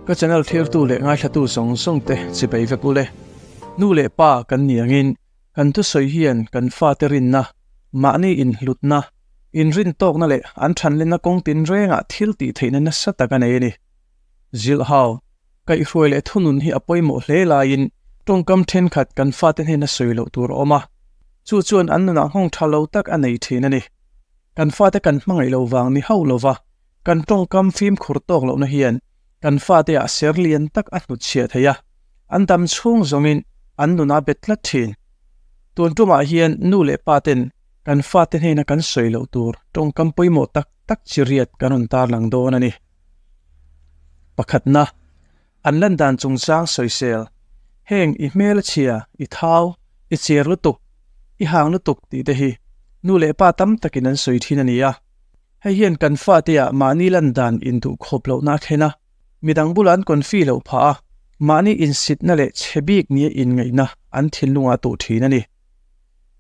Ka channel thirtu leh ngaithlatu zawng zawng te chibei vek ule. Nu leh pa kan ni angin kan thusawi hian kan fate rinna, mahni inhlutna, inrintawkna leh an thanlenna kawng tinrengah thil tih theihna nasa tak a nei a ni. Zilhhau, kaihhruai leh thunun hi a pawimawh hle laiin tawngkam thenkhat kan fate hnena sawi loh tur a awm a, chu chuan an nunah nghawng tha lo tak a nei thin a ni. Kan fate kan hmangaih lo vang ni hauh lova kan tawngkam fimkhur tawk lohna hian kan fate ah ser lian tak a hnutchhiah thei a, an dam chhung zawngin an nun a bet tlat thin. Tun tumah hian nu leh pa ten kan fate hnena kan sawi loh tur tawngkam pawimawh tak tak chi riat kan rawn tarlang dawn a ni. Pakhatna, an lan dan chungchang sawisel, heng i hmel a chhia, i thau, i cher lutuk, i hang lutuk tih te hi nu leh pa tam takin an sawi thin a ni a. Hei hian kan fate ah mahni lan dan induh khawp lohna a thlen a, midang bulah an confi loh phah a, mahni insitna leh chhe bik nia inngaihna an thinlungah a tuh thin a ni.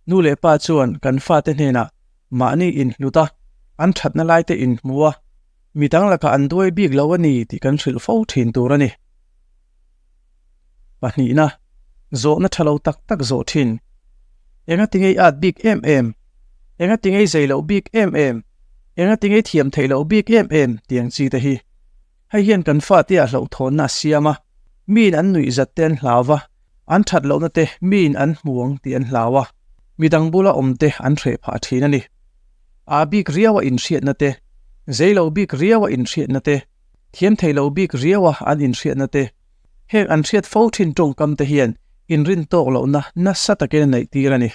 Nu leh pa chuan kan fate hnenah mahni inhlut a, an thatna laite inhmu a, midang lakah an duai bik lo a ni tih kan hrilh fo thin tur a ni. Pahnihna, zawhna tha lo tak tak zawh thin. Enga tingei at bik em em? Enga tingei zei loh bik em em? Enga tingei thiam theih loh bik em em? Tiang chi te hi. Hei hian kan fate ah hlauhthawnna a siam a, miin an nuih zat te an hlau va, an that lohna te miin an hmu ang tih an hlau a, midang bula awm te an hreh phah thin a ni. Aa bik riaua inhriatna te, zei lo bik riaua inhriatna te, thiam thei lo bik riaua an inhriatna te, heng an hriat fo thin tawngkam te hian inrin tawk lohna nasa takin a neih tir a ni.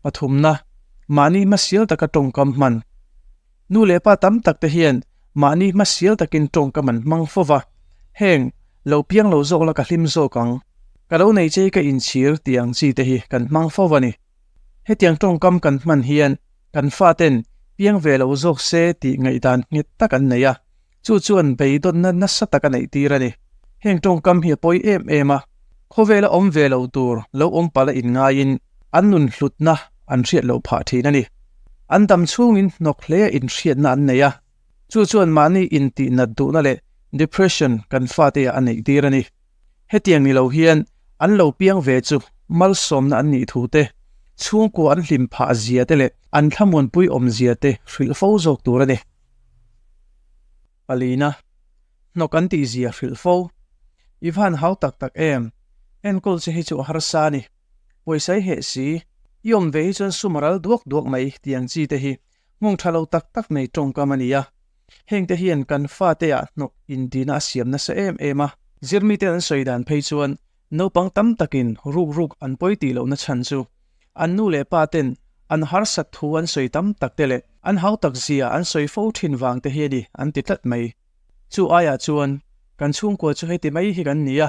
Pathumna, mahni hmasial taka tawngkam hman. Nu leh pa tam tak te hian mahni hmasial takin tawngkam an hmang fo va, heng, lo piang lo zawk la ka hlim zawk ang, ka lo nei che hi ka inchhir tih ang chi te hi kan hmang fo va ni. Hetiang tawngkam kan hman hian kan faten piang ve lo zawk se tih ngaihdan nghet tak an nei a, chu chuan beidawnna nasa tak a neih tir a ni. Heng tawngkam hi a pawi em em a, khawvela awm ve lo tur lo awm palh a inngaiin an nun hlutna an hriat loh phah thin a ni. An dam chhungin hnawk hle a inhriatna an nei a, chu chuan mahni intihnat duhna leh depression kan fate ah a neih tir a ni. Hetiang ni lo hian an lo piang ve chu malsawmna an nih thu te, chhungkua an hlim phah zia te leh an thlamuanpui awm zia te hrilh fo zawk tur a ni. Palina, hnawk an tih zia hrilh fo. I van hau tak tak em? Enkawl che hi chu a harsa a ni. Pawisa i heh si, i awm ve hi chuan sum a ral duak duak mai tih ang chi te hi nghawng tha lo tak tak nei tawngkam a ni a. Hengte hian kan fate ah hnawk intina a siam nasa em em a. Zirmite an sawi dan phei chuan naupang tam takin ruk ruk an pawi tih lohna chhan chu an nu leh pa ten an harsat thu an sawi tam tak te leh an hautak zia an sawi fo thin vang te hi a ni an ti tlat mai. Chu aiah chuan kan chhungkua chu heti mai hi kan ni a.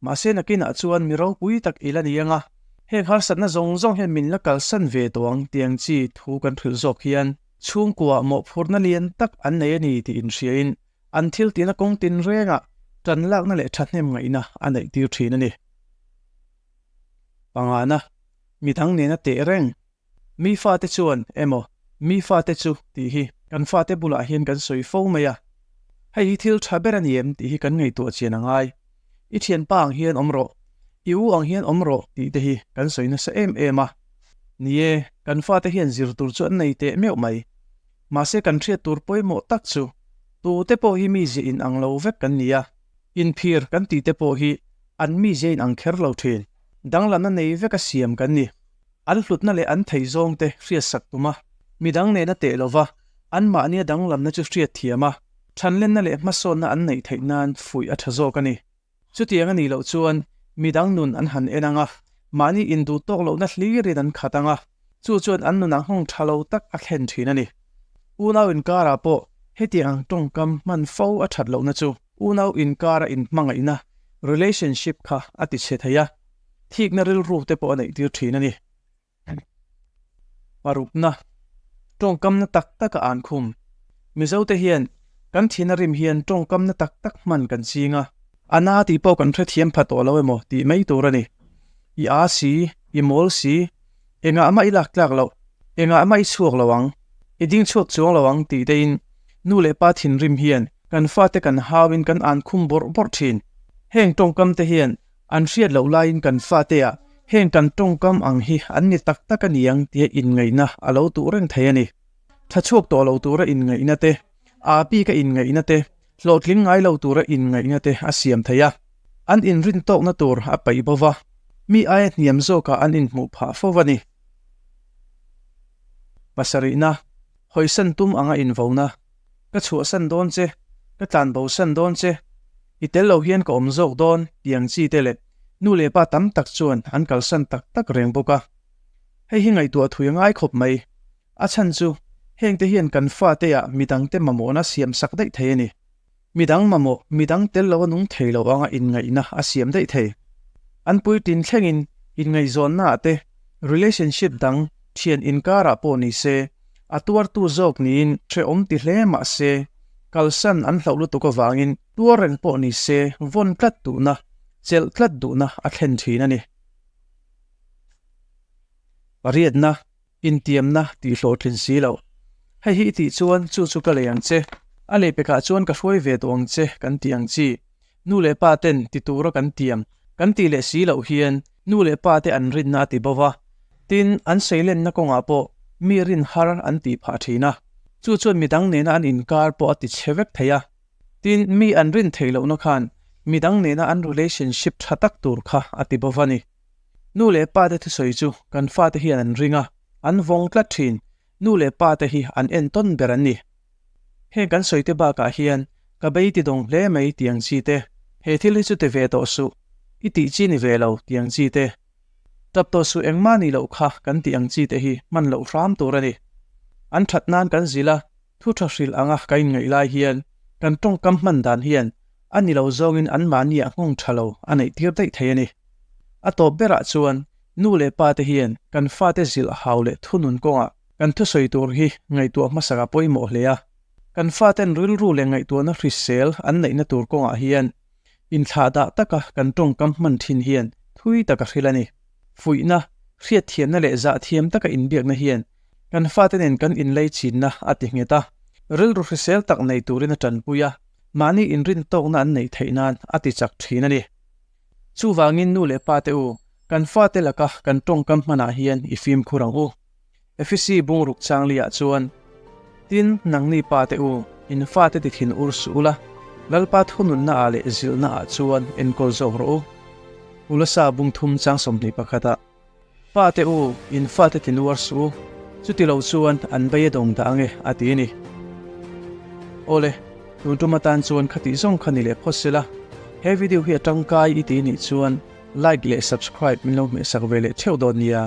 Mahse nakinah chuan mi ropui tak i la ni ang a, heng harsatna zawng zawng hian min la kalsan ve tawh ang tih ang chi thu kan hrilh zawk hian chhungkuaah mawhphurhna lian tak an nei a ni tih inhriain an thil tihna kawng tinrengah tan lakna leh thahnem ngaihna a neih tir thin a ni. Pangana, midang nena teh reng. Mi fate chuan emaw mi fate chu tih hi kan fate bulah hian kan sawi fo mai a, hei hi thil tha ber a ni em tih hi kan ngaihtuah chian a ngai. I thianpa ang hian awm rawh, i u ang hian awm rawh tih te hi kan sawi nasa em em a. Ni e, kan fate hian zir tur chu an nei teh meuh mai. Mahse kan hriat tur pawimawh tak chu tute pawh hi mizia inang lo vek kan ni a, inphir kan tih te pawh hi an mizia inang kher lo thin. Danglamna nei veka siam kan ni. An hlutna leh an thei zawngte hriatsak tum a, midang nena teh lova anmahnia danglamna chu hriat thiam a, thanlenna leh hmasawnna an neih theih nan fuih a tha zawk a ni. Chutiang a nih loh chuan midang nun an han en ang a, mahni induh tawk lohna hlirin an khat ang a, chu chuan an nunah nghawng tha lo tak a thlen thin a ni. Unau inkarah pawh hetiang ang tawngkam hman fo a that lohna chu unau inkara inhmangaihna, relationship, kha a tichhe thei a. Thikna rilru te pawh a neih tir thin a ni. Parukna, tawngkamna tak tak a an khum. Mizote hian kan thina rim hian tawngkamna tak tak hman kan ching a. A na tih pawh kan hrethiam pha tawh lo emaw tih mai tur a ni. I aa si, i mawl si, engah mah i lak tlak loh, engah mah i chhuak lo ang, i ding chhuak chuang lo ang tih te in nu leh pa thinrim hian. Kan fate kan hauin kan an khum bawrh bawrh thin. Heng tawngkam te hian an hriat loh laiin kan fate ah heng kan tawngkam ang hi an ni tak tak a niang tia inngaihna a lo tuh reng thei a ni. Tha chhuak tawh lo tura inngaihna te, aa bika inngaihna te, hlawhtling ngai lo tura inngaihna te a siam thei a. An inrin tawkna tur a paih bo va, mi aia hniam zawkah an inhmuh phah fo a ni. Pasarihna, Hawisan tum anga invona. Ka chhuahsan dawn che, ka tlan bosan dawn che, i tel lo hian ka awm zawk dawn tih ang chi te leh nu leh pa tam tak chuan an kalsan tak tak reng bawk a. Hei hi ngaihtuah thui a ngai khawp mai. A chhan chu hengte hian kan fate ah midangte mamawhna siam sak daih thei a ni. Midang mamawh, midang tel lo a nung thei lo anga inngaihna a siam daih thei. An puitlin thlengin inngaihzawnna ah te, relationship dang, thian inkarah pawh ni se, a tuartu zawk niin hrehawm ti hle mah se, kalsan an hlauh lutuk avangin tuar reng pawh ni se vawn tlat duhna, chelh tlat duhna a thlen thin a ni. Pariatna. Intiamna tih hlawhtlin si loh. Hei hi i tih chuan chu chu ka lei ang che. A lei pekah chuan ka hruai ve tawh ang che kan tih ang chi. Nu leh pa ten ti tura kan tiam kan tih leh si loh hian nu leh pa te an rinna a ti bo va. Tin, an seilenna kawngah pawh mi rin har an tih phah thin a. Chu chuan midang nena an inkar pawh a ti chhe vek thei a. Tin, mi an rin theih lohna khan midang nena an relationship tha tak tur kha a ti bo va ni. Nu leh pa te thusawi chu kan fate hian an ring a, an vawng tlat thin. Nu leh pa te hi an entawn ber an ni. Heng kan sawi te bakah hian ka bei ti dawng hle mai tih ang chi te, he thil hi chu ti ve tawh suh, i tih chi ni ve lo tih ang chi te, tap tawh suh engmah nih loh kha kan tih ang chi te hi hman loh hram tur a ni. An that nan kan zilh a, Thu tha hrilh anga ka inngaih lai hian kan tawngkam hman dan hian a ni lo zawngin anmahniah nghawng tha lo a neih tir daih thei a ni. A tawp berah chuan nu leh pa te hian kan fate zilh hau leh thunun kawngah kan thusawi tur hi ngaihtuah hmasak a pawimawh hle a. Kan faten rilru leh ngaihtuahna hrisel an neihna tur kawngah hian inthlahdah taka kan tawngkam hman thin hian thui tak a hrilh a ni. Fuihna, hriatthiamna leh zahthiam taka inbiakna hian kan fate nen kan inlei chinna a ti nghet a, rilru hrisel tak nei turin a tanpui a, mahni inrintawkna an neih theih nan a ti chak thin a ni. Chuvangin nu leh pa te u, kan fate laka kan tawngkam hmanah hian i fimkhur ang u. Efesi bungruk changli-ah chuan, Tin, nangni pa te u, in fate ti thin ur suh ula, Lalpa thununna-ah leh zilhna-ah chuan enkawl zawk rawh u. Ulasa bungthum chang 21-ah. Pa te u, in fate ti nuar suh u, chuti lo chuan an bei a dawng dah ange, a ti a ni. Awle, tun tum atan chuan khatih zawng kha ni leh phawt sela, he video hi a tangkai i ti nih chuan like leh subscribe min lo hmehsak ve leh theuh dawn nia.